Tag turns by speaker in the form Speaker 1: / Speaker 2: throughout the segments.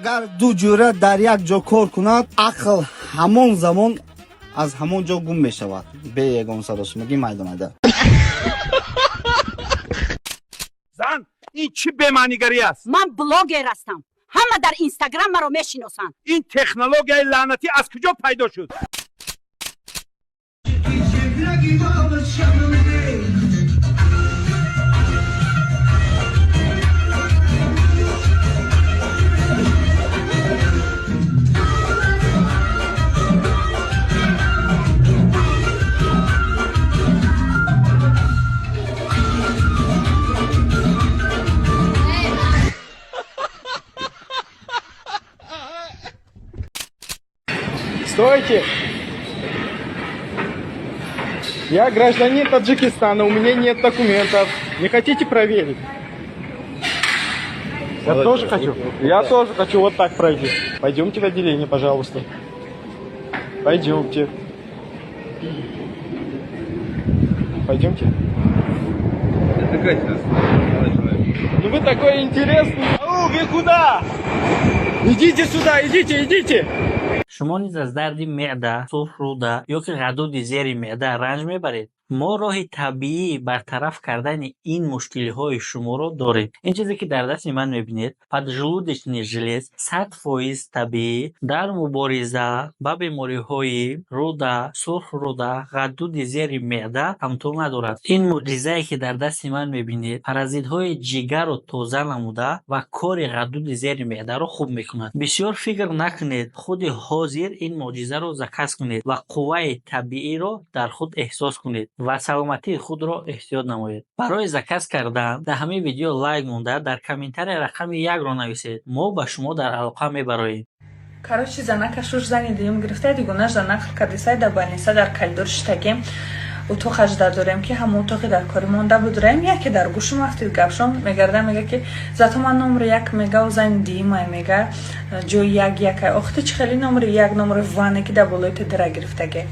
Speaker 1: Агар ду ҷӯра дар як ҷо кор кунад, ақл ҳамон замон аз ҳамон ҷо гум мешавад, бе ягон саросимагӣ майдонада.
Speaker 2: Зан, ин чӣ бемаънигарӣ аст?
Speaker 3: Ман блогер ҳастам, ҳама дар Инстаграм маро мешиносанд.
Speaker 2: Ин технологияи лаънатӣ аз куҷо пайдо шуд?
Speaker 4: Стойте! Я гражданин Таджикистана, у меня нет документов. Не хотите проверить? Я тоже хочу. Я тоже хочу вот так пройти. Пойдемте в отделение, пожалуйста. Пойдемте. Пойдемте. Ну вы такой интересный. Ау, вы куда? Идите сюда, идите, идите.
Speaker 5: Шумо низ аз дарди меъда, сурхрӯда ё ки ғадуди зери меъда ранҷ мебаред? Мо роҳи табиии бартараф кардани ин мушкилиҳои шуморо дорем. Ин чизе, ки дар дасти ман мебинед, поджелудочный желез, 100% табиӣ, дар мубориза ба бемориҳои рӯда, сурхрӯда, ғадуди зери меъда ҳамто надорад. Ин мӯъҷизае, ки дар дасти ман мебинед, паразитҳои ҷигарро тоза намуда ва кори ғадуди зери меъдаро хуб мекунад. Бисёр фикр накунед, худи ҳозир ин мӯъҷизаро заказ кунед ва қувваи табииро дар худ эҳсос кунед ва саломатии худро эҳтиёт намоед. Барои заказ кардан дар ҳамин видео лайк монда, дар комментария рақами якро нависед, мо ба шумо дар алоқа мебароем.
Speaker 6: Короче, занака шуш зани дуюм гирифта, дигона жа нақл кардисай. Дар больница, дар коридор шитагем, утоқ ажда дорем, ки ҳамон утоқи дар кори монда будурем. Яке дар гӯшум афтид гапшон, мегарда, мега, ки зато ман номри як, мега, зани дуюмай, мега, ҷои як якай. Охти чӣ хели номри як, номри ване, ки дар болои тедира гирифтаге.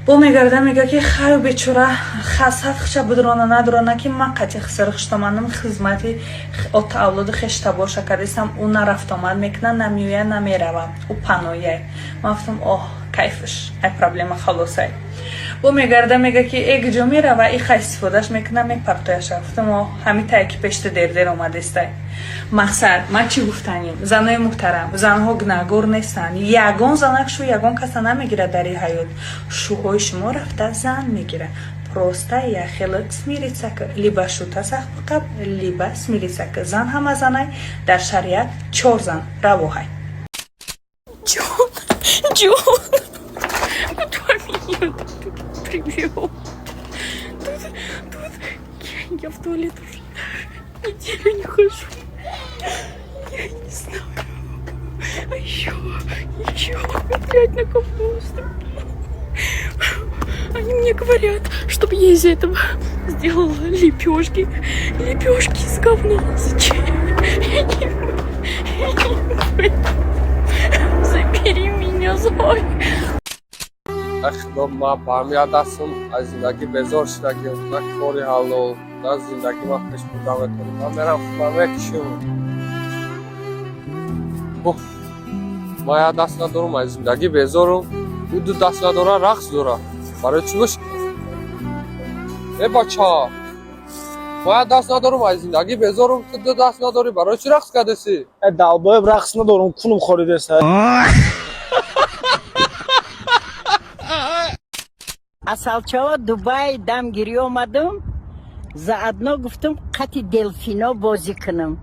Speaker 6: Бо мегарда, мега, ки хаю бечора хасад хича будрона надурона, ки ман қати хисари хиштоманам, хизмати ота авлоди хештабоша кардисам, ӯ на рафтомад мекуна, на меоя, на мерава, ӯ панояй. Ман гуфтам: «Оҳ, кайфш, ай проблема халосай». Бо мегарда, мега, ки э куҷо мерава, и хай истифодаш мекуна, мепартояша. Гуфтам: «Оҳ, ҳами тае, ки пешта дердер омадестай». Мақсад ман чӣ гуфтаним, занои муҳтарам? Занҳо гунаҳгор нестанд. Ягон занак шу ягон каса намегирад дар ин ҳаёт. Шӯҳои шумо рафта зан мегирад. Просто як хело смириться, либо шута сахт биқаб, либо смириться. Зан ҳама занай, дар шариат чор зан равоҳай.
Speaker 7: Джон, Джон, куда меня ты привел? Тут я в туалет уже неделю не хожу. Я не знаю. А еще, блядь, на капусту. Они мне говорят, чтобы я из этого сделала лепешки. Лепешки из говна. Зачем? Я не пойму. Забери меня, Зой.
Speaker 8: Худо, ман ба ҳамин дастам аз зиндагӣ безор шудагим. На кори ҳалол, на зиндагӣ ман пеш бурда метавонам. Ман мерам, худам мекушам. Ман як даст надорам, аз зиндагӣ безорам. Ӯ ду даст надора, рақс дора. Барои чӣ бош? Э, бача, ман як даст надорам, аз зиндагӣ безорам, ту ду даст надорӣ, барои чӣ рақс кардеси?
Speaker 4: Э, долбоеб, рақс надорам, кунум хоридеса.
Speaker 9: Асалчао, Дубай дамгирӣ омадам, заодно гуфтам, қати делфино бозӣ кунам.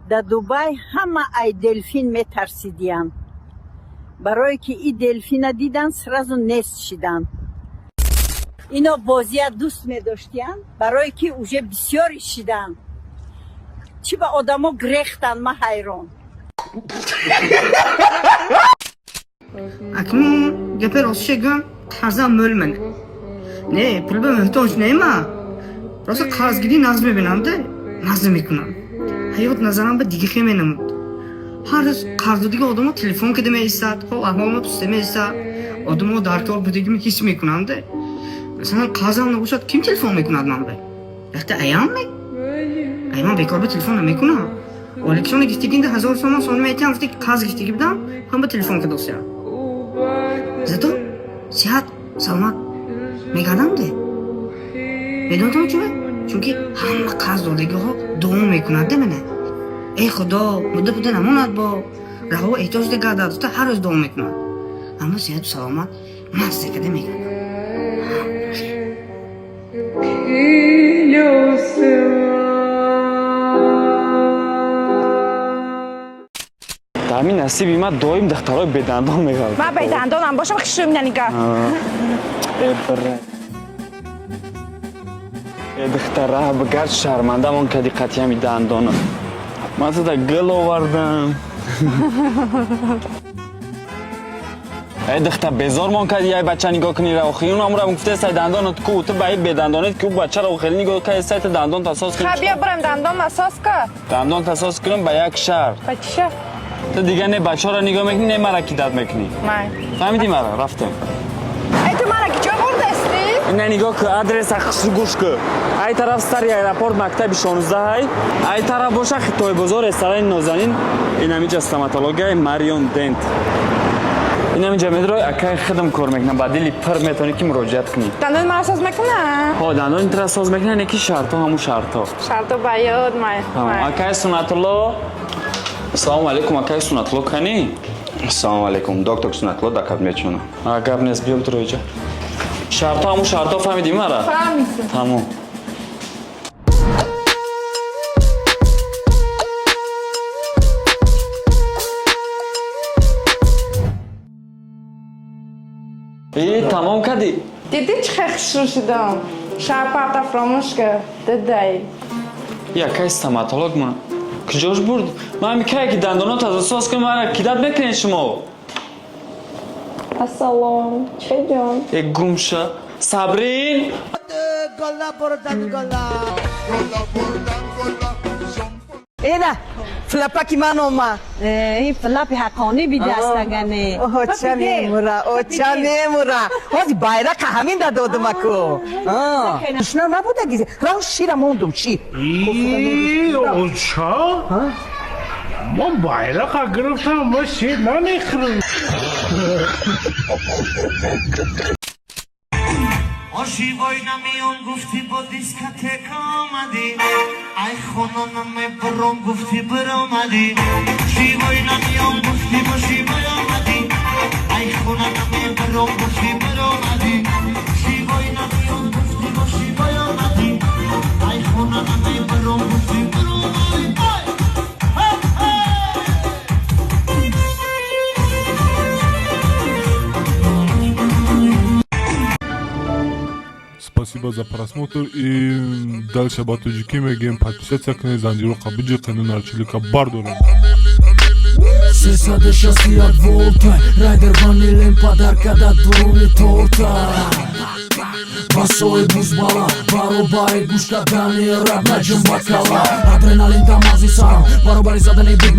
Speaker 9: Дар Дубай ҳама ай делфин метарсидиянд, барое ки и делфина дидан, сразу нест шиданд. Ино бозия дӯст медоштиянд, барое ки уже бисёре шиданд. Чӣ ба одамо грехтанд, ма ҳайрон.
Speaker 10: Акнун гапи ростше гӯям, қарзам мӯл ман. Не, пул ба муҳтоҷ нема. Просто қарзгирӣ нағз мебинамда, мазза мекунам. Ҳаёт назарам ба дига хе менамуд. Ҳар рӯз қарздодиги одамо телефон кида меистад, ҳол аҳволма пурсида меистад. Одамо дар кор будагими ҳис мекунамда. Масалан, қарзам набошад, ким телефон мекунад ман ба? Якта аям ме? Ай, ман бекор ба телефон намекунам. Оликшона гифтигинда 1000 сомон сон метиҳам гуфти, қарз гифтигӣ будам, ҳам ба телефон кардосиям. Зато сиҳат саломат мегардам де. Медонтон чӯ? Чунки ҳама қарз додагиҳо дуо мекунад де мана. Эй Худо, мудда буда намонад, бо раҳо эҳтиёҷ гардад, гуфта ҳар рӯз дуо мекунад. Аммо сиҳату саломат маззе када мегардам.
Speaker 4: Дар ҳамин насиби ман доим духтарои бедандон мегардад.
Speaker 6: Ман бедандонам бошам, хушрӯ нигоҳ.
Speaker 4: Э, духтара, гард шармандамон кади қатъи ҳами дандона. Ман туда гул овардам. Э, духта, безормон кади, яй бача нигоҳ кунӣ ра охи. Унамура гуфте сай дандонат ку, ту ба бедандонет ки ӯ бачаро хеле нигоҳ кади, сай ту дандон тасоз кунӣ.
Speaker 6: Ха, биё бурем, дандон масоз ка.
Speaker 4: Дандон тасоз кунам ба як шарт.
Speaker 6: Ба чӣ шарт?
Speaker 4: Ту дига не бачаро нигоҳ мекунӣ, не мара кидат мекунӣ.
Speaker 6: Май.
Speaker 4: Фаҳмидӣ мара? Рафтем.
Speaker 6: Эй, ту мара куҷо бурдасти?
Speaker 4: Ина нигоҳ ку, адреса хусу гӯш ку. Ай тараф старый аэропорт, мактаби 16 ҳай, ай тараф боша Хитойбозор, ресторани Нозанин, инамиҷа стоматологияи Марион Дент. Инамиҷа медрой, акай хидм кор мекунам, ба дили пир метавонӣ ки муроҷиат кунӣ.
Speaker 6: Дандони мара соз мекуна?
Speaker 4: Ҳо, дандони тира соз мекуна, не ки шартҳо ҳамун шартҳо.
Speaker 6: Шарто ба ёд, май.
Speaker 4: Акай Сунатулло, ассалому алайкум, акай Сунатулло кани?
Speaker 1: Ассалому алайкум, доктор Сунатулло дар кабинетшона.
Speaker 4: Гап нест, биё битро иҷа. Шартҳо ҳамун шартҳо, фаҳмидӣ мара?
Speaker 6: Фаҳмидам.
Speaker 4: Тамом. И тамом кардӣ?
Speaker 6: Дидӣ, чӣ хел хушрӯ шудам? Шарпарта фаромӯш кард дидай.
Speaker 4: Якай стоматолог ма куҷош бурд? Ман микае ки дандонот аз соз кунам, мара кидат мекунед шумо?
Speaker 6: Ассалом, чӣ ҷон?
Speaker 4: Э, гумша, Сабрин.
Speaker 9: Гола бурдан, гола.
Speaker 10: Ина флапаки ман омад.
Speaker 9: Ин флапи ҳаққонӣ бидастагане.
Speaker 10: Оча мемура, оча мемура. Ҳози байрақа ҳамин да додумаку. Тушна набудаги. Раҳ, шира мондум, шир.
Speaker 2: Оча, ман байрақа гирифтам, ма шир намехӯрам.
Speaker 11: Оши вой намеём гуфтӣ, бо дискотека омадӣ, ай хона намебаром гуфтӣ, биромадӣ. Шивой намеём гуфтӣ, бо шивой омадӣ, ай хона намебаром гуфтӣ, биромадӣ. Шивой намеём гуфтӣ, бо шивой омадӣ, ай хона намебаром гуфтӣ, биромадӣ. Ай!
Speaker 12: Спасибо за просмотр и дальше ба тоҷикӣ мегӯем: подписаться кунед, занҷироқа биҷиқену нарчилика бардорем.
Speaker 13: 361 волта райдер ванилем падарка да дуруни торта. Басои бузбала баробари гӯш кардани рап наҷум бакала, адреналин да мағзи сарам баробари задани бит.